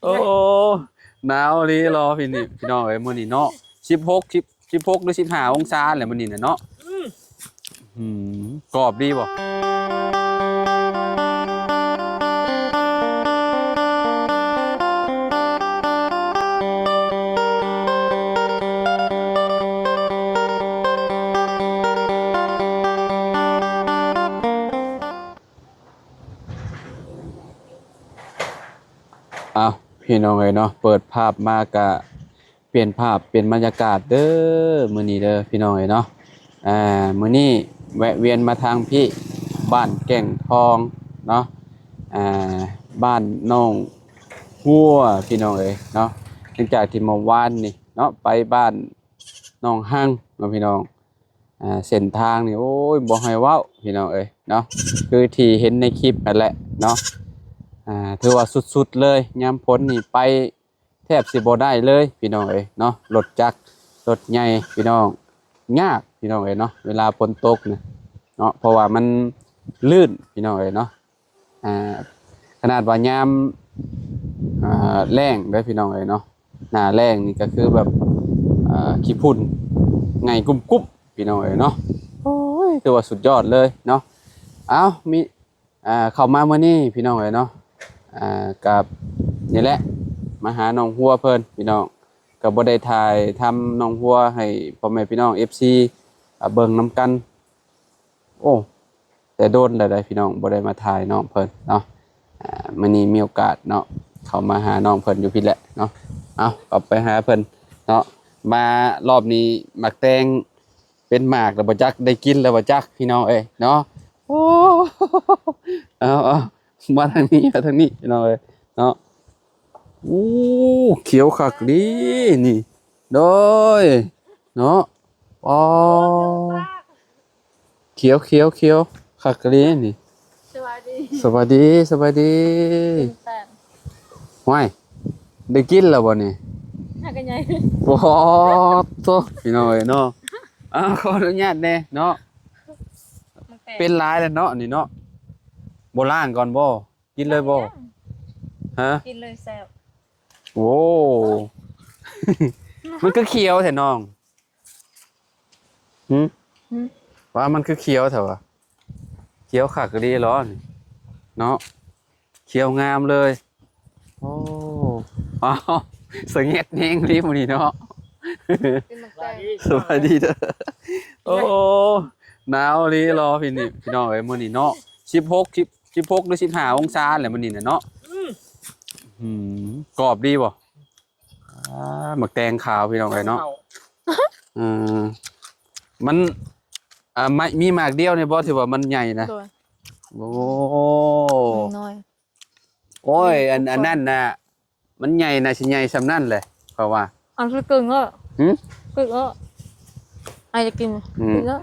ໂອ້ ໜາວອີ່ຫຼີເນາະ ພີ່ນີ້ ພີ່ນ້ອງເອີຍ ມື້ນີ້ເນາະ ສິບຫົກ ສິບ ສິບຫົກ ຫຼື ສິບຫ້າ ອົງສາແຫຼະມື້ນີ້ນະເນາະ. ອືມ ອືມ ກອບດີບໍ່? ອ້າວ ພີ່ນ້ອງເອີຍເນາະ ເປີດພາບມາກະປ່ຽນພາບປ່ຽນບັນຍາກາດເດີ ມື້ນີ້ເດີພີ່ນ້ອງເອີຍເນາະ. ອ່າ ມື້ນີ້ແວະວຽນມາທາງພີ້ ບ້ານແກ້ງທອງເນາະ ອ່າ ບ້ານໜອງຫົວ ພີ່ນ້ອງເອີຍເນາະ. ຫຼັງຈາກທີ່ເມື່ອວານນີ້ເນາະ ໄປບ້ານໜອງຮັງເນາະ ພີ່ນ້ອງ. ອ່າ ເສັ້ນທາງນີ້ ໂອ້ຍ ບໍ່ໃຫ້ເວົ້າ ພີ່ນ້ອງເອີຍເນາະ ຄືທີ່ເຫັນໃນຄລິບຫັ້ນແຫຼະເນາະ. ອ່າ ຖືວ່າສຸດໆເລີຍ ຍາມຝົນນີ້ໄປແທບຊິບໍ່ໄດ້ເລີຍ ພີ່ນ້ອງເອີຍເນາະ. ລົດຈັກ ລົດໃຫຍ່ ພີ່ນ້ອງ ຍາກ ພີ່ນ້ອງເອີຍເນາະ ເວລາຝົນຕົກນະເນາະ ເພາະວ່າມັນລື່ນ ພີ່ນ້ອງເອີຍເນາະ. ອ່າ ຂະໜາດວ່າຍາມ ອ່າ ແລ້ງເດີພີ່ນ້ອງເອີຍເນາະ ໜ້າແລ້ງນີ້ກໍຄືແບບ ອ່າ ຂີ້ຝຸ່ນໄຫງ່ກຸບໆ ພີ່ນ້ອງເອີຍເນາະ. ໂອ້ຍ ຖືວ່າສຸດຍອດເລີຍເນາະ. ເອົ້າ ມີ ອ່າ ເຂົ້າມາມື້ນີ້ພີ່ນ້ອງເອີຍເນາະ ອ່າ ກັບນີ້ແຫຼະ ມາຫານ້ອງຫົວເພິ່ນ ພີ່ນ້ອງ ກໍບໍ່ໄດ້ຖ່າຍທຳນ້ອງຫົວໃຫ້ພໍ່ແມ່ພີ່ນ້ອງ ເອັຟຊີ ອ່າ ເບິ່ງນຳກັນ. ໂອ້ ແຕ່ດົນແລ້ວໃດ໋ພີ່ນ້ອງ ບໍ່ໄດ້ມາຖ່າຍນ້ອງເພິ່ນເນາະ. ອ່າ ມື້ນີ້ມີໂອກາດເນາະ ເຂົ້າມາຫານ້ອງເພິ່ນຢູ່ພີ້ແຫຼະເນາະ. ເອົາ ກໍໄປຫາເພິ່ນເນາະ ມາລອບນີ້ໝາກແຕງເປັນໝາກແລ້ວບໍ່ຈັກ ໄດ້ກິນແລ້ວບໍ່ຈັກ ພີ່ນ້ອງເອີຍເນາະ. ໂອ້ ເອົາໆ ມາທາງນີ້ ມາທາງນີ້ ພີ່ນ້ອງເອີຍເນາະ. ໂອ້ ຂຽວຄັກດີນີ້ ໂດຍ ເນາະ. ອໍ ຂຽວ ຂຽວ ຂຽວ ຄັກອີ່ຫຼີນີ້. ສະບາຍດີ ສະບາຍດີ ສະບາຍດີ. ກິນແປ້ງ ຫ້ວຍ ໄດ້ກິນແລ້ວບໍ່ນີ້? ຫາກະໃຫຍ່ ໂອ້ໂຕ ພີ່ນ້ອງເອີຍເນາະ. ອ້າວ ຂໍອະນຸຍາດແດ່ເນາະ. ໝາກແຕງ ເປັນຫຼາຍແລ້ວເນາະນີ້ເນາະ. ບໍ່ລ້າງກ່ອນບໍ່? ກິນເລີຍບໍ່? ຍັງ ຮະ? ກິນເລີຍແຊບ. ໂອ້ ມັນຄືຂຽວແທ້ນ້ອງ? ຫຶ? ຫຶ? ວ່າມັນຄືຂຽວແທ້ວະ? ຂຽວຄັກອີ່ຫຼີເນາະ ເນາະ ຂຽວງາມເລີຍ. ໂອ້ ອ້າວ ສະແຫງດແຮງອີ່ຫຼີມື້ນີ້ເນາະ. ກິນໝາກແຕງ ສະບາຍດີເດີ. ໂອ້ ໜາວອີ່ຫຼີເນາະ ພີ່ນີ້ ພີ່ນ້ອງເອີຍ ມື້ນີ້ເນາະ ສິບຫົກ ສິບ ສິບຫົກ ຫຼື ສິບຫ້າ ອົງສາແຫຼະມື້ນີ້ນະເນາະ. ອືມ ອືມ ກອບດີບໍ່? ອ່າ ໝາກແຕງຂາວ ພີ່ນ້ອງເອີຍເນາະ. ເອີ ມັນ ອ່າ ມີໝາກດຽວນີ້ບໍ່ ທີ່ວ່າມັນໃຫຍ່ນະ? ໂດຍ ໂອ້ ມັນນ້ອຍ ໂອ້ຍ ອັນ ອັນນັ້ນນະ ມັນໃຫຍ່ນະ ຊິໃຫຍ່ສ່ຳນັ້ນແຫຼະ ຂ້ອຍວ່າ. ອັນຄືກຶ່ງເນາະ. ຫຶ? ກຶ່ງເນາະ ອ້າຍຈະກິນ. ອືມ ກິນເນາະ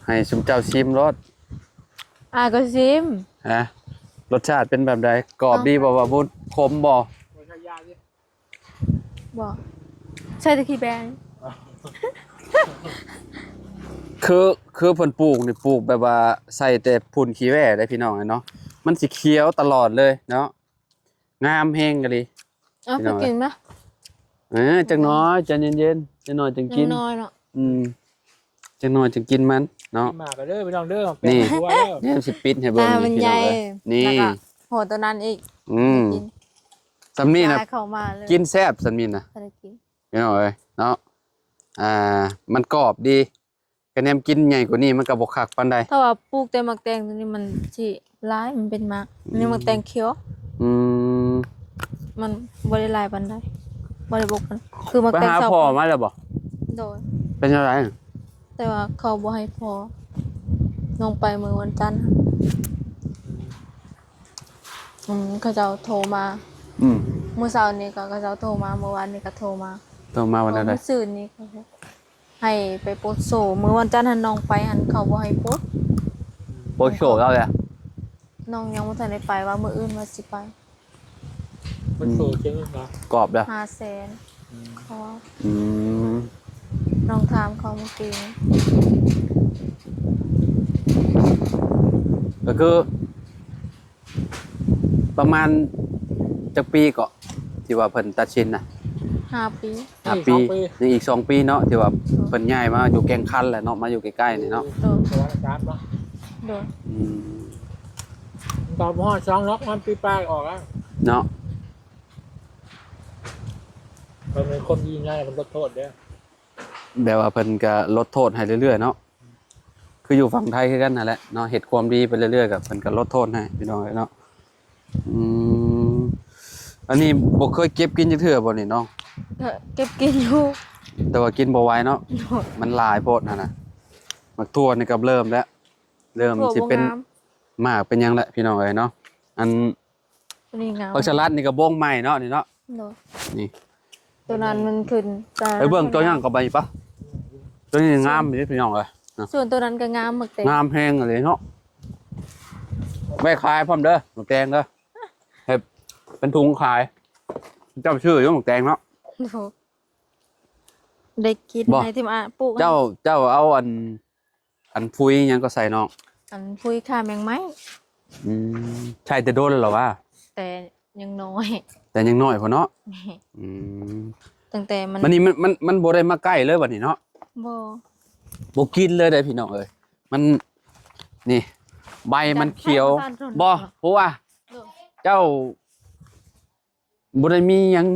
ໃຫ້ຊຸມເຈົ້າຊິມໂລດ. ອ້າຍກໍຊິມ. ຮະ? ລົດຊາດເປັນແບບໃດ? ກອບດີບໍ່ ບ່າວບຸນ? ຂົມບໍ່? ບໍ່ ໃສ່ແຕ່ຂີ້ແບ້. ຄື ຄືເພິ່ນປູກນີ້ ປູກແບບວ່າໃສ່ແຕ່ຝຸ່ນຂີ້ແບ້ເດ້ ພີ່ນ້ອງເນາະ. ມັນຊິຂຽວຕະຫຼອດເລີຍເນາະ ງາມແຮງອີ່ຫຼີ. ເອົາ ພີ່ນ້ອງ ໄປກິນມາ. ເອີ ຈັກໜ້ອຍ ໃຈເຢັນໆ ຈັກໜ້ອຍຈັ່ງກິນ. ຍັງນ້ອຍເນາະ. ອືມ ຈັກໜ້ອຍຈຶ່ງກິນມັນເນາະ. ມາກໍເດີພີ່ນ້ອງເດີ ນີ້ ແປງຫົວເດີ ແນມຊິປິດໃຫ້ເບິ່ງ ຕາມັນໃຫຍ່ ພີ່ນ້ອງເອີຍ ນີ້ ແລ້ວກໍຫົວໂຕນັ້ນອີກ. ອືມ ກິນ ສ່ຳນີ້ນະ ຕາເຂົ້າມາເລີຍ ກິນແຊບສ່ຳນີ້ນະ ບໍ່ໄດ້ກິນ ພີ່ນ້ອງເອີຍເນາະ. ອ່າ ມັນກອບດີ ກະແນມກິນໃຫຍ່ກວ່ານີ້ມັນກໍບໍ່ຄັກປານໃດ. ຖ້າວ່າປູກແຕ່ໝາກແຕງຕົວນີ້ມັນຊິ ຫຼາຍ ມັນເປັນໝາກ ອືມ ນີ້ໝາກແຕງຂຽວ. ອືມ ມັນບໍ່ໄດ້ຫຼາຍປານໃດ ບໍ່ໄດ້ບົກປານ ຄືໝາກແຕງ. ໄປຫາພໍ່ມາແລ້ວບໍ່? ໂດຍ. ເປັນຈັ່ງໃດ? ແຕ່ວ່າເຂົາບໍ່ໃຫ້ພໍ ນ້ອງໄປມື້ວັນຈັນ. ອືມ ເຂົາເຈົ້າໂທມາ. ອືມ ມື້ເຊົ້ານີ້ກໍເຂົາເຈົ້າໂທມາ ມື້ວານນີ້ກໍໂທມາ. ໂທມາວ່າແນວໃດ? ມື້ຊືນນີ້ ໃຫ້ໄປປົດໂສ້ ມື້ວັນຈັນຫັ້ນນ້ອງໄປຫັ້ນ ເຂົາບໍ່ໃຫ້ປົດ. ປົດໂສ້ແລ້ວແຫຼະ ນ້ອງຍັງບໍ່ທັນໄດ້ໄປ ວ່າມື້ອື່ນວ່າຊິໄປ. ມັນໂຕ ອືມ ເຈັບບໍ່? ກອບເດີ ຫ້າແສນ. ອືມ ຂໍ. ອືມ ນ້ອງຖາມເຂົາເມື່ອກີ້ ກໍຄືໄປ ປະມານຈັກປີເກາະ ທີ່ວ່າເພິ່ນຕັດສິນນະ? ຫ້າປີ ຫ້າປີ ອີກສອງປີ ຍັງອີກສອງປີເນາະ ທີ່ວ່າ ໂດຍ ເພິ່ນຍ້າຍມາຢູ່ແກ່ງຄັນແຫຼະເນາະ ມາຢູ່ໃກ້ໆນີ້ເນາະ ໂດຍ ສະຫວັດນະການເນາະ ໂດຍ ອືມ ຕອບຮອດສອງລັອກ ມັນປີປາຍອອກແລ້ວເນາະ ເພິ່ນເປັນຄົນດີໃຫຍ່ ເພິ່ນລົດໂທດເດ້ ແບບວ່າເພິ່ນກະລົດໂທດໃຫ້ເລື້ອຍໆເນາະ ຄືຢູ່ຝັ່ງໄທຄືກັນຫັ້ນແຫຼະເນາະ ເຮັດຄວາມດີໄປເລື້ອຍໆ ກໍເພິ່ນກໍລົດໂທດໃຫ້ ພີ່ນ້ອງເອີຍເນາະ ອືມ ອັນນີ້ບໍ່ເຄີຍເກັບກິນຈັກເທື່ອບໍ່ນີ້ນ້ອງ? ກໍເກັບກິນຢູ່ ແຕ່ວ່າກິນບໍ່ໄຫວເນາະ ໂດຍ ມັນຫຼາຍໂພດຫັ້ນນະ ໝາກຖົ່ວນີ້ກໍເລີ່ມແລ້ວ ເລີ່ມ ຖົ່ວ ຊິເປັນ ບໍ່ງາມ ໝາກເປັນຫຍັງແຫຼະ ພີ່ນ້ອງເອີຍເນາະ ອັນ ຕົວນີ້ງາມ ຜັກສະລັດນີ້ກໍບົງໃໝ່ເນາະ ນີ້ເນາະ ໂດຍ ນີ້ ຕົວນັ້ນມັນຂຶ້ນ ໄປເບິ່ງຕົວນັ້ນກໍໄປປະ ຕົວນີ້ງາມເດ້ພີ່ນ້ອງເອີຍ ສ່ວນຕົວນັ້ນກໍງາມ ໝາກແຕງ ງາມແຮງອີ່ຫຼີເນາະ ໄວ້ຂາຍພ້ອມເດີ ໝາກແຕງເດີ ເຮັດເປັນຖົງຂາຍ ເຈົ້າຊື້ຢູ່ໝາກແຕງເນາະ ໂດຍ ໄດ້ກິນ ບໍ່ ໃນທີ່ມາປູກ ເຈົ້າ ເຈົ້າເອົາອັນ ອັນຝຸ່ນຫຍັງກໍໃສ່ນ້ອງ ອັນຝຸ່ນຂ້າແມງໄມ້ ອືມ ໃຊ້ແຕ່ດົນແລ້ວຫວາ ແຕ່ຍັງນ້ອຍ ແຕ່ຍັງນ້ອຍພຸ້ນເນາະ ແມ່ນ ອືມ ຕັ້ງແຕ່ມັນ ບັດນີ້ມັນ ມັນ ມັນບໍ່ໄດ້ມາໃກ້ເລີຍບັດນີ້ເນາະ ບໍ່ ບໍ່ກິນເລີຍເດ້ພີ່ນ້ອງເອີຍ ມັນ ນີ້ ໃບມັນຂຽວ ບໍ່ ເພາະວ່າ ໂດຍ ເຈົ້າ ບໍ່ໄດ້ມີຫຍັງ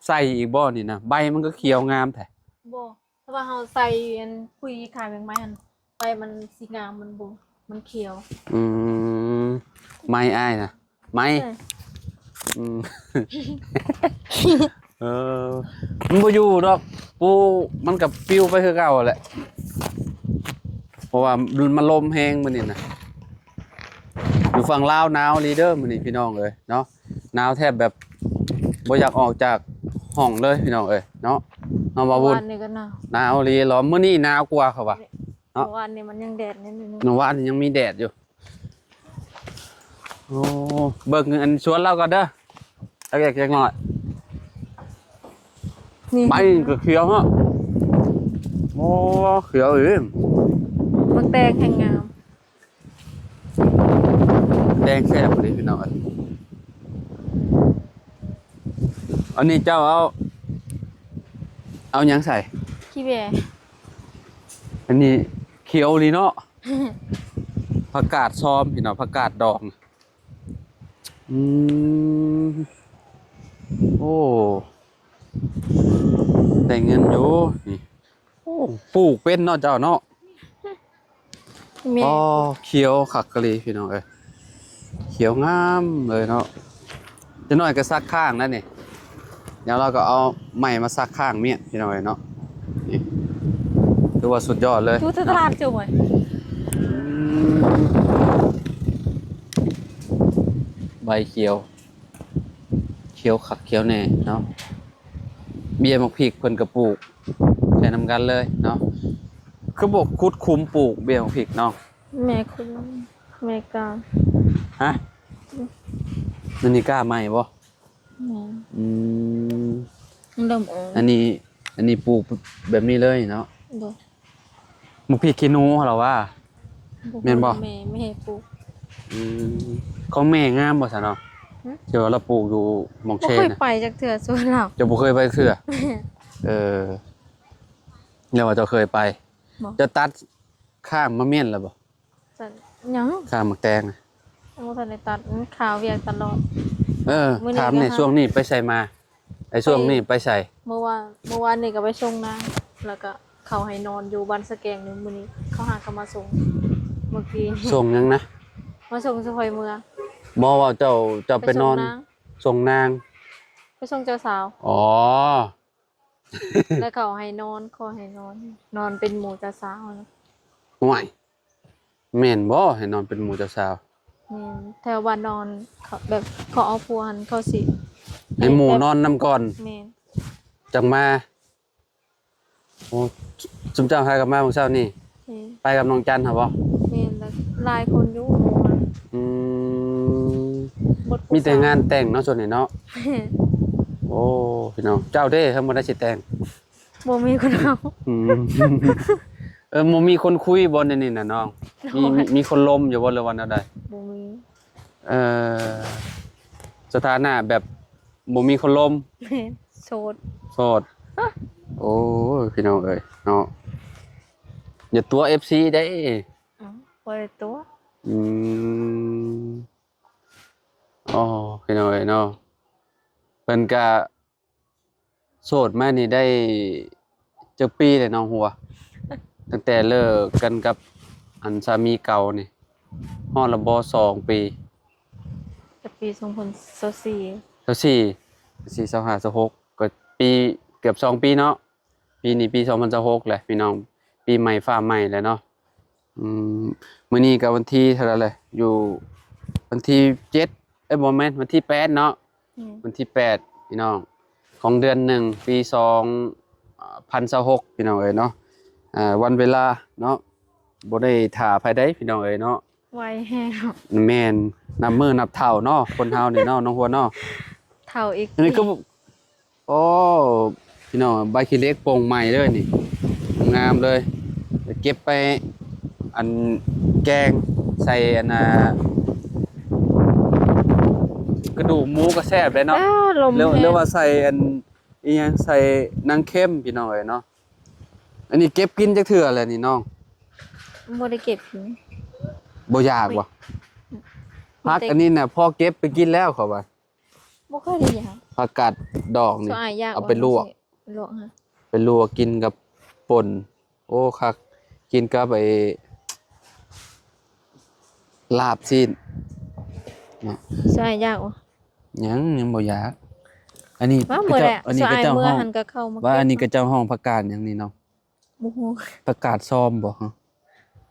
ໃສ່ອີກບໍ່ນີ້ນະ ໃບມັນກໍຂຽວງາມແທ້ ບໍ່ ເພາະວ່າເຮົາໃສ່ອັນປຸ໋ຍຂ້າແມງໄມ້ຫັ້ນ ໃບມັນຊິງາມ ມັນບໍ່ ມັນຂຽວ ອືມ ໄມ້ອ້າຍນະ ໄມ້ ເອີ ອືມ ເອີ ມັນບໍ່ຢູ່ດອກ ປູ ມັນກໍປິວໄປຄືເກົ່າແຫຼະ ເພາະວ່າມັນລົມແຮງມື້ນີ້ນະ ຢູ່ຝັ່ງລາວໜາວອີ່ຫຼີເດີມື້ນີ້ພີ່ນ້ອງເອີຍເນາະ ໜາວແທບແບບບໍ່ຢາກອອກຈາກຫ້ອງເລີຍພີ່ນ້ອງເອີຍເນາະ ເນາະ ບ່າວບຸນ ເມື່ອວານນີ້ກໍໜາວ ໜາວອີ່ຫຼີ ມື້ນີ້ໜາວກວ່າເຂົາວ່າເນາະ ເມື່ອວານນີ້ມັນຍັງແດດນິດໜຶ່ງ ເມື່ອວານນີ້ຍັງມີແດດຢູ່ ໂອ້ ເບິ່ງອັນສວນລາວກ່ອນເດີ ຈັກເລັກຈັກນ້ອຍ ນີ້ ໃບກໍຂຽວເນາະ ໂອ້ ຂຽວອີ່ຫຼີ ໝາກແຕງແຮງງາມ ແຕງແຊບອີ່ຫຼີພີ່ນ້ອງເອີຍ ອັນນີ້ເຈົ້າເອົາ ເອົາຫຍັງໃສ່? ຂີ້ແບ້ ອັນນີ້ຂຽວອີ່ຫຼີເນາະ ຜັກກາດຊອມພີ່ນ້ອງ ຜັກກາດດອງ ອືມ ໂອ້ ໄດ້ເງິນຢູ່ນີ້ ໂອ້ ປູກເປັນເນາະເຈົ້າເນາະ ແມ່ນ ອໍ ຂຽວຄັກອີ່ຫຼີພີ່ນ້ອງເອີຍ ຂຽວງາມເລີຍເນາະ ຈັກໜ້ອຍກໍສັກຂ້າງແລ້ວນີ້ ດຽວເຮົາກໍເອົາໄມ້ມາສັກຂ້າງມ້ຽນພີ່ນ້ອງເອີຍເນາະ ນີ້ ຖືວ່າສຸດຍອດເລີຍ ຢູ່ຕະຫຼາດເຈົ້າບໍ່ ອືມ ໃບຂຽວ ຂຽວຄັກຂຽວແນ່ເນາະ ເບ້ຍໝາກພິກເພິ່ນກໍປູກໃສ່ນຳກັນເລີຍເນາະ ຄືບໍ່ຂຸດຂຸມປູກເບ້ຍໝາກພິກນ້ອງ? ແມ່ຂຸດ ແມ່ກາ ຮະ? ອັນນີ້ກ້າໃໝ່ບໍ່? ແມ່ນ ອືມ ມັນເລີ່ມອອກ ອັນນີ້ ອັນນີ້ປູກແບບນີ້ເລີຍເນາະ? ໂດຍ ໝາກພິກຂີ້ໜູຫັ້ນລະຫວາ? ບໍ່ ແມ່ນບໍ່? ແມ່ ແມ່ປູກ ອືມ ຂອງແມ່ງາມບໍ່ຊະເນາະ? ຫຶ? ທີ່ວ່າລາວປູກຢູ່ໝ່ອງເຊນນະ ບໍ່ເຄີຍໄປຈັກເທື່ອສວນລາວ ເຈົ້າບໍ່ເຄີຍໄປຈັກເທື່ອ? ແມ່ນ ເອີ ແລ້ວວ່າເຈົ້າເຄີຍໄປ ບໍ່ ເຈົ້າຕັດຂ້າງມາມ້ຽນແລ້ວບໍ່? ສັນ ຫຍັງ? ຂ້າງໝາກແຕງນະ ຍັງບໍ່ທັນໄດ້ຕັດ ມັນຄາວຽກຕະຫຼອດ ເອີ ມື້ນີ້ ຖາມແດ່ ກໍຫາ ຊ່ວງນີ້ໄປໃສມາ? ໄອ້ຊ່ວງນີ້ໄປໃສ? ເມື່ອວານ ເມື່ອວານນີ້ກໍໄປສົ່ງນາງ ແລ້ວກໍເຂົາໃຫ້ນອນຢູ່ບ້ານສະແກງໜຶ່ງ ມື້ນີ້ເຂົາຫາກໍມາສົ່ງ ເມື່ອກີ້ນີ້ ສົ່ງຫຍັງນະ? ມາສົ່ງສະພອຍເມືອ ບໍ່ ວ່າເຈົ້າ ເຈົ້າໄປນອນ ໄປສົ່ງນາງ ສົ່ງນາງ ໄປສົ່ງເຈົ້າສາວ ອໍ ແລ້ວເຂົາໃຫ້ນອນ ເຂົາໃຫ້ນອນ ນອນເປັນໝູ່ເຈົ້າສາວນະ ໂອ້ຍ ແມ່ນບໍ່ ໃຫ້ນອນເປັນໝູ່ເຈົ້າສາວ? ແມ່ນ ແຖວບ້ານນອນເຂົາແບບ ເຂົາເອົາຜົວຫັ້ນ ເຂົາຊິໃຫ້ໝູ່ນອນນຳກ່ອນ ແມ່ນ ຈັ່ງມາ ໂອ້ ຊຸມເຈົ້າພາກັນມາມື້ເຊົ້ານີ້ ແມ່ນ ໄປກັບນ້ອງຈັນຫັ້ນບໍ່? ແມ່ນ ຫຼາຍຄົນຢູ່ໝູ່ຫັ້ນ ອືມ ມີແຕ່ງານແຕ່ງເນາະ ຊ່ວງນີ້ເນາະ ແມ່ນ ໂອ້ ພີ່ນ້ອງ ເຈົ້າເດ້ ເຮົາບໍ່ໄດ້ຊິແຕ່ງ ບໍ່ມີຄົນເອົາ ອືມ ເອີ ບໍ່ມີຄົນຄຸຍບໍ່ແນວນີ້ນະນ້ອງ? ມີ ມີຄົນລົມຢູ່ບໍ່ ຫຼືວ່າແນວໃດ? ບໍ່ມີ ເອີ ສະຖານະແບບບໍ່ມີຄົນລົມ? ແມ່ນ ໂສດ. ໂສດ. ໂອ້ຍ ພີ່ນ້ອງເອີຍເນາະ ຢ່າຕົວະເອັຟຊີເດ້. ເອົ້າ ບໍ່ໄດ້ຕົວະ. ອືມ ອໍ ພີ່ນ້ອງເອີຍເນາະ ເພິ່ນກະ ໂສດມານີ້ໄດ້ຈັກປີແລ້ວນ້ອງຫົວ? ຕັ້ງແຕ່ເລີກກັນກັບອັນສາມີເກົ່ານີ້ ຮອດລະບໍ່ສອງປີ? ແຕ່ປີສອງພັນຊາວສີ່ ຊາວສີ່ ຊາວຫ້າ ຊາວຫົກ ກໍປີ ເກືອບສອງປີເນາະ. ປີນີ້ປີສອງພັນຊາວຫົກແຫຼະພີ່ນ້ອງ ປີໃໝ່ຟ້າໃໝ່ແຫຼະເນາະ. ອືມ ມື້ນີ້ກໍວັນທີເທົ່າໃດແຫຼະ ຢູ່ວັນທີເຈັດ ເອີຍ ບໍ່ແມ່ນ ວັນທີແປດເນາະ. ອືມ ວັນທີແປດ ພີ່ນ້ອງ ຂອງເດືອນໜຶ່ງ ປີສອງພັນຊາວຫົກ ພີ່ນ້ອງເອີຍເນາະ. ອ່າ ວັນເວລາເນາະ ບໍ່ໄດ້ຖ້າໃຜໃດ ພີ່ນ້ອງເອີຍເນາະ ໄວແຮງເນາະ. ແມ່ນ ນັບມື້ນັບເທົ່າເນາະ ຄົນເຮົານີ້ເນາະ ນ້ອງຫົວເນາະ. ເຖົ້າອີກ ອັນນີ້ກໍ ໂອ້ ພີ່ນ້ອງ ໃບຂີ້ເຫຼັກໂປ່ງໃໝ່ເລີຍນີ້ ງາມເລີຍ ເກັບໄປອັນແກງໃສ່ອັນນ່າ ກະດູກໝູກໍແຊບເດ້ເນາະ. ອ້າ ລົມ ຫຼື ແຮງ ຫຼືວ່າໃສ່ອັນອີ່ຫຍັງ ໃສ່ໜັງເຄັມ ພີ່ນ້ອງເອີຍເນາະ. ອັນນີ້ເກັບກິນຈັກເທື່ອແລ້ວນີ້ນ້ອງ? ບໍ່ໄດ້ເກັບກິນ. ບໍ່ຢາກຫວາ? ຜັກອັນນີ້ນະ ພໍເກັບໄປກິນແລ້ວເຂົາວ່າ. ບໍ່ຄ່ອຍໄດ້ຢາກ. ຜັກກາດດອງນີ້ ເອົາໄປລວກ ລວກຮະ ໄປລວກກິນກັບປົ່ນ. ໂອ້ ຄັກ ກິນກັບໄອ້ລາບຊີ້ນເນາະ. ສະອາຍຢາກບໍ່? ຍັງ ຍັງບໍ່ຢາກ. ອັນນີ້ ວ່າມື້ໃດ ອັນນີ້ເຂົາເຈົ້າຮ້ອງ ວ່າອັນນີ້ເຂົາເຈົ້າຮ້ອງຜັກກາດຫຍັງນີ້ເນາະ? ບໍ່ຮູ້. ປະກາດຊອມບໍ່ຮະ?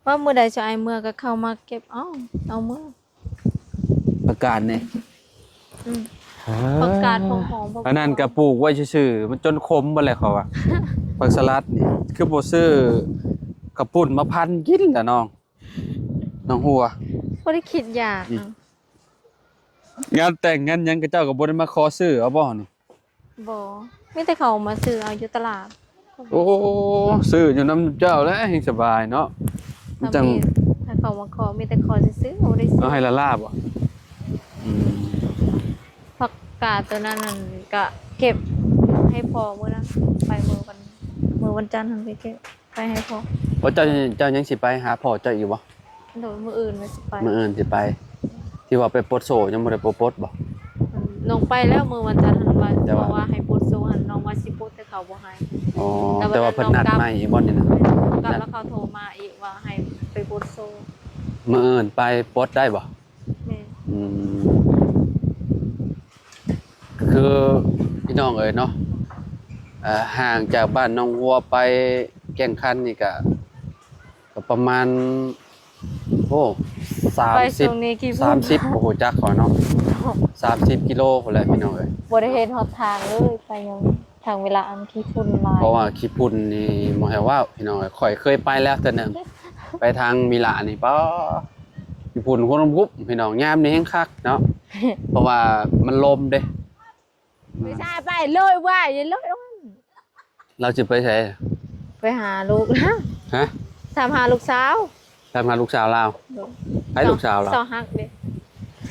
ວ່າມື້ໃດສະອາຍເມືອກໍເຂົ້າມາເກັບເອົາ ເອົາເມືອ. ປະກາດນີ້? ອືມ ເອີ ປະກາດຫອມໆ ອັນນັ້ນກໍປູກໄວ້ຊື່ໆ ມັນຈົນຂົມເບິດແລ້ວເຂົາວ່າ. ຜັກສະຫຼັດນີ້ ຄືບໍ່ຊື້ເຂົ້າປຸ້ນມາພັນກິນລະນ້ອງ ນ້ອງຫົວ? ບໍ່ໄດ້ຄິດຢາກ. ອືມ ນະ ງານແຕ່ງງານຫຍັງ ເຂົາເຈົ້າກໍບໍ່ໄດ້ມາຂໍຊື້ເອົາບໍ່ນີ້? ບໍ່ ມີແຕ່ເຂົາມາຊື້ເອົາຢູ່ຕະຫຼາດ. ໂອ້ ຊື້ຢູ່ນຳເຈົ້າແຫຼະແຮ່ງສະບາຍເນາະ. ມັນຈັ່ງ ຖ້າເຂົາມາຂໍ ມີແຕ່ຂໍຊື່ໆ ບໍ່ໄດ້ຊື້. ເອົາໃຫ້ລາໆບໍ່? ອືມ ຜັກກາດໂຕນັ້ນນັ້ນກະເກັບໃຫ້ພໍ່ມື້ນັ້ນ ໄປມື້ວັນ ມື້ວັນຈັນຫັ້ນໄປເກັບ ໄປໃຫ້ພໍ່. ໂອ້ ເຈົ້າ ເຈົ້າຍັງຊິໄປຫາພໍ່ເຈົ້າອີກບໍ່? ໂດຍ ມື້ອື່ນວ່າຊິໄປ. ມື້ອື່ນຊິໄປ ທີ່ວ່າໄປປົດໂສ້ຍັງບໍ່ໄດ້ປົດບໍ່? ອືມ ນ້ອງໄປແລ້ວມື້ວັນຈັນຫັ້ນວ່າ ແຕ່ວ່າ ບອກວ່າໃຫ້ປົດໂສ້ຫັ້ນ ນ້ອງວ່າຊິປົດ ແຕ່ເຂົາບໍ່ໃຫ້. ອໍ ແຕ່ວ່າເພິ່ນນັດໃໝ່ອີກບໍ່ນີ້ນະ? ກັບແລ້ວເຂົາໂທມາອີກວ່າໃຫ້ໄປປົດໂສ້. ມື້ອື່ນໄປປົດໄດ້ບໍ່? ແມ່ນ. ອືມ ຄື ພີ່ນ້ອງເອີຍເນາະ ເອີ ຫ່າງຈາກບ້ານໜອງຫົວໄປແກ້ງຄັນນີ້ກະ ກໍປະມານ ໂອ້ ສາມສິບ ໄປຊ່ວງນີ້ ສາມສິບ ບໍ່ຮູ້ຈັກຂ້ອຍເນາະ ສາມສິບກິໂລພຸ້ນແຫຼະ ພີ່ນ້ອງເອີຍ. ບໍ່ໄດ້ເຫັນຮອດທາງເລີຍ ໄປຫຍັງ ທາງເວລາອັນຂີ້ຝຸ່ນຫຼາຍ ເພາະວ່າຂີ້ຝຸ່ນນີ້ບໍ່ໃຫ້ເວົ້າ ພີ່ນ້ອງເອີຍ. ຂ້ອຍເຄີຍໄປແລ້ວເທື່ອໜຶ່ງ ໄປທາງມີລານີ້ ປ້າ ຂີ້ຝຸ່ນຄົນຮຸບ ພີ່ນ້ອງ ຍາມນີ້ແຮ່ງຄັກເນາະ ເພາະວ່າມັນລົມເດ້. ໄປຊາຍໄປເລີຍວ່າ ຢ່າເລີຍ. ລາວຊິໄປໃສ? ໄປຫາລູກລາວ. ຮະ? ຖາມຫາລູກສາວ. ຖາມຫາລູກສາວລາວ? ໂດຍ. ໃຜລູກສາວລາວ? ສາວຮັກເດ້.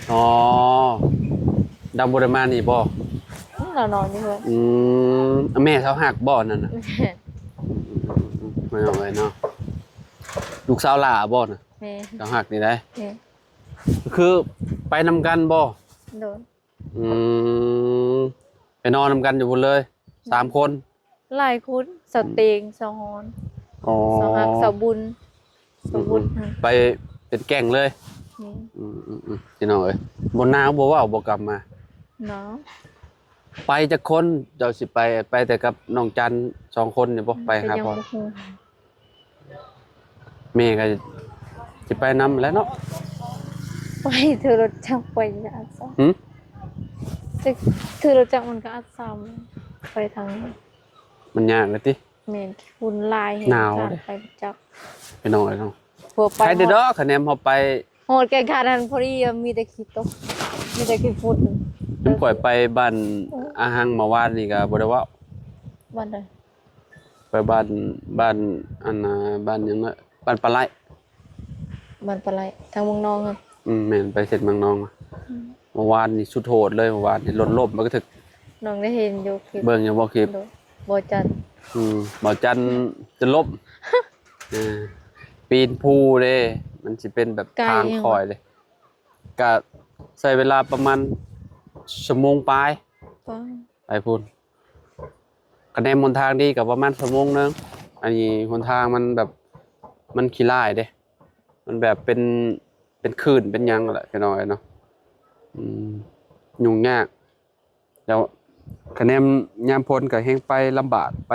ອໍ ລາວບໍ່ໄດ້ມານີ້ບໍ່? ອືມ ລາວນອນຢູ່ເຮືອນ. ອືມ ແມ່ສາວຮັກບໍ່ນັ້ນນະ? ແມ່ນ. ອືມໆໆ ມາເອົາໄວ້ເນາະ ລູກສາວຫຼ້າບໍ່ນະ? ແມ່ນ. ສາວຮັກນີ້ໄດ໋. ແມ່ນ. ຄືໄປນຳກັນບໍ່? ໂດຍ. ອືມ ໄປນອນນຳກັນຢູ່ພຸ້ນເລີຍ ສາມຄົນ? ຫຼາຍຄົນ ສາວເຕັງ ສາວຮອນ. ອໍ ສາວຮັກ ສາວບຸນ ສາວບຸນ. ອືມ ໄປເປັນແກ້ງເລີຍ. ແມ່ນ. ອືມໆໆ ພີ່ນ້ອງເອີຍ ບໍ່ໜາວບໍ່ເວົ້າບໍ່ກັບມາ. ໜາວ. ໄປຈັກຄົນ ເຈົ້າຊິໄປ? ໄປແຕ່ກັບນ້ອງຈັນສອງຄົນນີ້ບໍ່? ໄປຫາພໍ່? ແມ່ກໍຊິໄປນຳແຫຼະເນາະ. ໄປຖືລົດຈັກໄປອາດສາມ. ຫື? ຖືລົດຈັກມັນກໍອາດສາມ ໄປທາງ ມັນຍາກແຫຼະຕິ. ແມ່ນ ຝຸ່ນຫຼາຍແຮງ. ໜາວເດ້ ໄປຈັກ ພີ່ນ້ອງເອີຍເນາະ. ໄປເດີດອກ ຄະແນນເຮົາໄປ ຮອດແກ່ງຄັນຫັ້ນ ພໍດີມີແຕ່ຂີ້ຕົກ ມີແຕ່ຂີ້ຝຸ່ນ. ມັນຂ້ອຍໄປບ້ານ ອືມ ອາຫັງ ເມື່ອວານນີ້ກໍບໍ່ໄດ້ເວົ້າ. ບ້ານໃດ? ໄປບ້ານ ບ້ານ ອັນນ່າ ບ້ານຫຍັງນະ ບ້ານປາໄຫຼ. ບ້ານປາໄຫຼ ທາງເມືອງນອງຫັ້ນ. ອືມ ແມ່ນ ໄປເຂດເມືອງນອງ. ອືມ ເມື່ອວານນີ້ສຸດໂຫດເລີຍ ເມື່ອວານນີ້ລົດລົ້ມບັກກະທຶກ. ນ້ອງໄດ້ເຫັນຢູ່ຄລິບ ເບິ່ງຢູ່ບໍ່ຄລິບ? ໂດຍ ບໍ່ຈັນ ອືມ ບໍ່ຈັນຈະລົ້ມ ເອີ ປີນພູເດ້ ມັນຊິເປັນແບບ ໄກ ທາງ ແຮງ ຄ່ອຍເດ້ ກະໃຊ້ເວລາປະມານຊົ່ວໂມງປາຍ ປາຍ ໄປພຸ້ນ. ກະແນມຫົນທາງດີກະປະມານຊົ່ວໂມງໜຶ່ງ. ອັນນີ້ຫົນທາງມັນແບບ ມັນຂີ້ລ້າຍເດ້ ມັນແບບເປັນ ເປັນຄື້ນເປັນຫຍັງແຫຼະ ພີ່ນ້ອງເອີຍເນາະ. ອືມ ຫຍຸ້ງຍາກ ແລ້ວກະແນມຍາມຝົນກະແຮ່ງໄປລຳບາກ ໄປ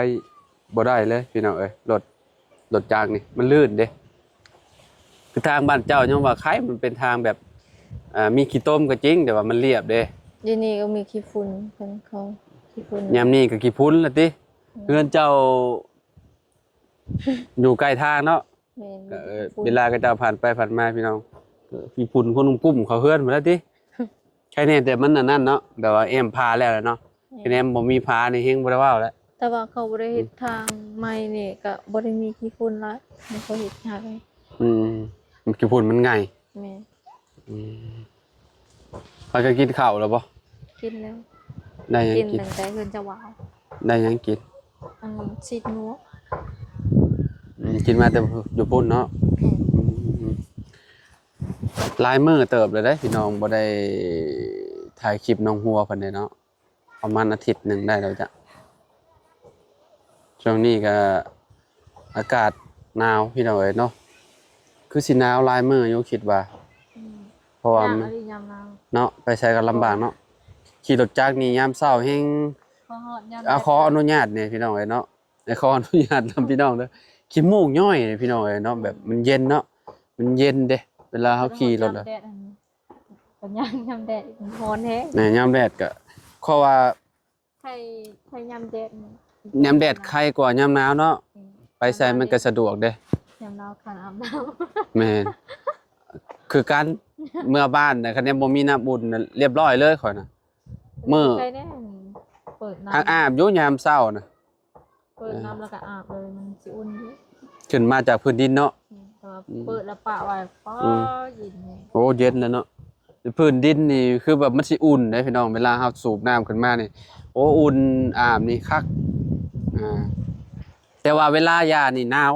ບໍ່ໄດ້ເລີຍ ພີ່ນ້ອງເອີຍ. ລົດ ລົດຈັກນີ້ມັນລື່ນເດ້. ຄືທາງບ້ານເຈົ້າຍັງວ່າໄຄ ມັນເປັນທາງແບບ ອ່າ ມີຂີ້ຕົມກໍຈິງ ແຕ່ວ່າມັນລຽບເດ້. ດຽວນີ້ກໍມີຂີ້ຝຸ່ນ ເພິ່ນເຂົາຂີ້ຝຸ່ນ ຍາມນີ້ກໍຂີ້ຝຸ່ນລະຕິ. ອືມ ເຮືອນເຈົ້າຢູ່ໃກ້ທາງເນາະ. ແມ່ນ ກໍ ເອີ ເວລາເຂົາເຈົ້າຜ່ານໄປຜ່ານມາ ພີ່ນ້ອງ ເອີ ຂີ້ຝຸ່ນຄົນກຸ້ມເຂົ້າເຮືອນໝົດແລ້ວຕິ. ໃຄແນ່ແຕ່ມັນອັນນັ້ນເນາະ ແບບວ່າແອ້ມຜາແລ້ວແຫຼະເນາະ. ແມ່ນ ແນມບໍ່ມີຜານີ້ແຮງບໍ່ໄດ້ເວົ້າແລ້ວ. ແຕ່ວ່າເຂົາບໍ່ໄດ້ເຮັດ ອືມ ທາງໃໝ່ນີ້ ກໍບໍ່ໄດ້ມີຂີ້ຝຸ່ນຫຼາຍ ມັນກໍເຮັດຍາກ. ອືມ ມັນຂີ້ຝຸ່ນມັນໄງ່. ແມ່ນ ອືມ ພາກັນກິນເຂົ້າແລ້ວບໍ່? ກິນແລ້ວ. ໄດ້ຫຍັງກິນ? ກິນຕັ້ງແຕ່ເຮືອນເຈົ້າບ່າວ. ໄດ້ຫຍັງກິນ? ອັນຊີ້ນງົວ. ອືມ ກິນມາແຕ່ຢູ່ພຸ້ນເນາະ. ແມ່ນ ອືມ ຫຼາຍມື້ເຕີບແລ້ວເດ້ ພີ່ນ້ອງ ບໍ່ໄດ້ຖ່າຍຄລິບນ້ອງຫົວເພິ່ນເດ້ເນາະ. ປະມານອາທິດໜຶ່ງໄດ້ແລ້ວຈ້ະ. ຊ່ວງນີ້ກໍອາກາດໜາວ ພີ່ນ້ອງເອີຍເນາະ ຄືຊິໜາວຫຼາຍມື້ຢູ່ຄິດວ່າ. ອືມ ເພາະວ່າ ຍາກອີ່ຫຼີຍາມໜາວເນາະ ໄປໃສກໍລຳບາກເນາະ. ໂອ້ຍ ຂີ່ລົດຈັກນີ້ຍາມເຊົ້າແຮງ ຂໍຮອດຍາມ ອ່າ ແດດ ຂໍອະນຸຍາດແດ່ ພີ່ນ້ອງເອີຍເນາະ. ໄດ້ຂໍອະນຸຍາດນຳ ພີ່ນ້ອງເດີ ຂີ້ມູກຍ້ອຍ ພີ່ນ້ອງເອີຍເນາະ. ແບບມັນເຢັນເນາະ ມັນເຢັນເດ້ ເວລາເຮົາຂີ່ລົດ ຍາມແດດ ອັນ ກໍຍ່າງຍາມແດດ ມັນຮ້ອນແຮງ. ແມ່ນ ຍາມແດດກໍ ເພາະວ່າ ໄຄ ໄຄຍາມແດດນີ້ ຍາມແດດໄຄກວ່າຍາມໜາວເນາະ. ອືມ ໄປໃສມັນກໍສະດວກເດ້. ຍາມໜາວຄັນອາບນ້ຳ. ແມ່ນ ຄືກັນ ເມືອບ້ານນະ ຄັນຍັງບໍ່ມີນ້ຳອຸ່ນນະ ລຽບຮ້ອຍເລີຍຂ້ອຍນະ. ມື້ ໃຄແນ່ ເປີດນ້ຳ ຫາກອາບຢູ່ຍາມເຊົ້ານະ. ເປີດນ້ຳ ເອີ ແລ້ວກໍອາບເລີຍ ມັນຊິອຸ່ນຢູ່. ຂຶ້ນມາຈາກພື້ນດິນເນາະ. ອືມ ແຕ່ວ່າ ອືມ ເປີດແລ້ວປະໄວ້ ປ້າ ອືມ ເຢັນແຮງ. ໂອ້ ເຢັນແລ້ວເນາະ. ພື້ນດິນນີ້ຄືແບບມັນຊິອຸ່ນເດ້ ພີ່ນ້ອງ ເວລາເຮົາສູບນ້ຳຂຶ້ນມານີ້ ໂອ້ ອຸ່ນ ອາບນີ້ຄັກ. ອ່າ ແຕ່ວ່າເວລາຢ່ານີ້ໜາວ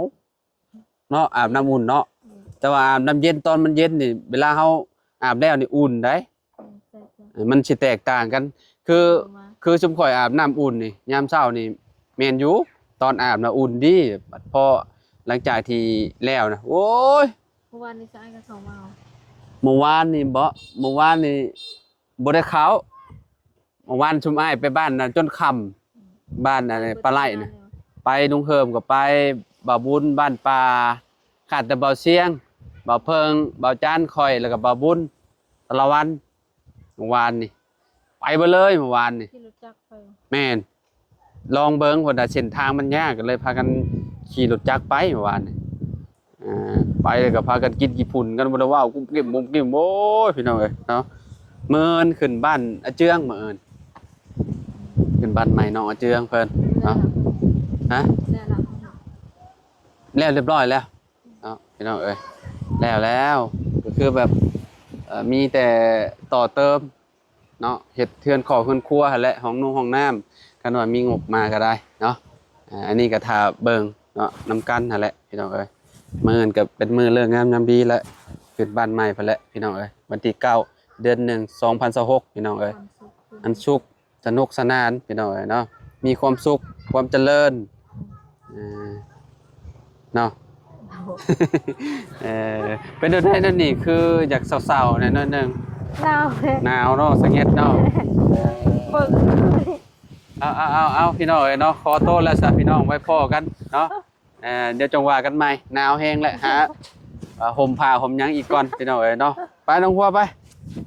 ເນາະ ອາບນ້ຳອຸ່ນເນາະ. ອືມ ແຕ່ວ່າອາບນ້ຳເຢັນຕອນມັນເຢັນນີ້ ເວລາເຮົາອາບແລ້ວນີ້ອຸ່ນໄດ໋. ອືມ ໃຊ່ໆ ເອີ ມັນຊິແຕກຕ່າງກັນ ຄື ຄືຊຸມຂ້ອຍອາບນ້ຳອຸ່ນນີ້ ຍາມເຊົ້ານີ້ແມ່ນຢູ່ ຕອນອາບນະອຸ່ນດີ. ບັດພໍຫຼັງຈາກທີ່ແລ້ວນະ ໂອ້ຍ ເມື່ອວານນີ້ຊະອ້າຍກໍເຂົ້າມາ. ເມື່ອວານນີ້ບໍ? ເມື່ອວານນີ້ບໍ່ໄດ້ເຂົ້າ. ເມື່ອວານຊຸມອ້າຍໄປບ້ານນະຈົນຄ່ຳ ອືມ ບ້ານອັນປາໄຫຼນະ ໄປລຸງເຮີມກໍໄປ ບ່າວບຸນບ້ານປ່າ ຂາດແຕ່ບ່າວຊຽງ ບ່າວເພິ່ງ ບ່າວຈັນ ຂ້ອຍ ແລ້ວກໍບ່າວບຸນ ສາລະວັນ. ເມື່ອວານນີ້ໄປເບິດເລີຍ ເມື່ອວານນີ້. ຂີ່ລົດຈັກໄປ? ແມ່ນ ລອງເບິ່ງ ເພິ່ນວ່າເສັ້ນທາງມັນຍາກ ກໍເລີຍພາກັນຂີ່ລົດຈັກໄປເມື່ອວານນີ້. ອ່າ ໄປແລ້ວກໍພາກັນກິນຂີ້ຝຸ່ນກັນ ບໍ່ໄດ້ເວົ້າກຸ້ມກິ້ມກຸ້ມກິ້ມ. ໂອ້ຍ ພີ່ນ້ອງເອີຍເນາະ ມື້ອື່ນຂຶ້ນບ້ານອາເຈືອງ ມື້ອື່ນຂຶ້ນບ້ານໃໝ່ນ້ອງອາເຈືອງເພິ່ນເນາະ. ຮະ? ແລ້ວລະ ແລ້ວລຽບຮ້ອຍແລ້ວ ເນາະ ພີ່ນ້ອງເອີຍ ແລ້ວແລ້ວ ກໍຄືແບບ ເອີ ມີແຕ່ຕໍ່ເຕີມເນາະ ເຮັດເຮືອນຄອບເຮືອນຄົວຫັ້ນແຫຼະ ຫ້ອງນຸ່ງຫ້ອງນ້ຳ ຄັນວ່າມີງົບມາກໍໄດ້ເນາະ. ອ່າ ອັນນີ້ກໍຖ້າເບິ່ງເນາະ ນຳກັນຫັ້ນແຫຼະ ພີ່ນ້ອງເອີຍ. ມື້ອື່ນກໍເປັນມື້ເລີກງາມຍາມດີແຫຼະ ຂຶ້ນບ້ານໃໝ່ພຸ້ນແຫຼະ ພີ່ນ້ອງເອີຍ. ວັນທີເກົ້າ ເດືອນໜຶ່ງ ສອງພັນຊາວຫົກ ພີ່ນ້ອງເອີຍ ວັນສຸກ ອັນສຸກ ສະໜຸກສະໜານ ພີ່ນ້ອງເອີຍເນາະ ມີຄວາມສຸກ ຄວາມຈະເລີນ ເອີ ເນາະ. ເອີ ເປັນແນວໃດແນວນີ້ ຄືຢາກເສົ້າໆແດ່ໜ້ອຍໜຶ່ງ? ໜາວເດ້ ໜາວເນາະ ສະເຫງັດເນາະ. ເບິ່ງ ເອົາໆໆ ພີ່ນ້ອງເອີຍເນາະ ຂໍໂຕແລ້ວຊະ ພີ່ນ້ອງ ໄວ້ພໍ້ກັນເນາະ. ເອີ ດຽວຈັ່ງວ່າກັນໃໝ່ ໜາວແຮງແຫຼະ ຫາ ເອີ ຫົ່ມຜ້າຫົ່ມຫຍັງອີກກ່ອນ ພີ່ນ້ອງເອີຍເນາະ. ໄປນ້ອງຫົວໄປ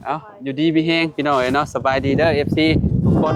ເອົາ ຢູ່ດີມີແຮງ ພີ່ນ້ອງເອີຍເນາະ. ສະບາຍດີເດີ ເອັຟຊີ ທຸກຄົນ.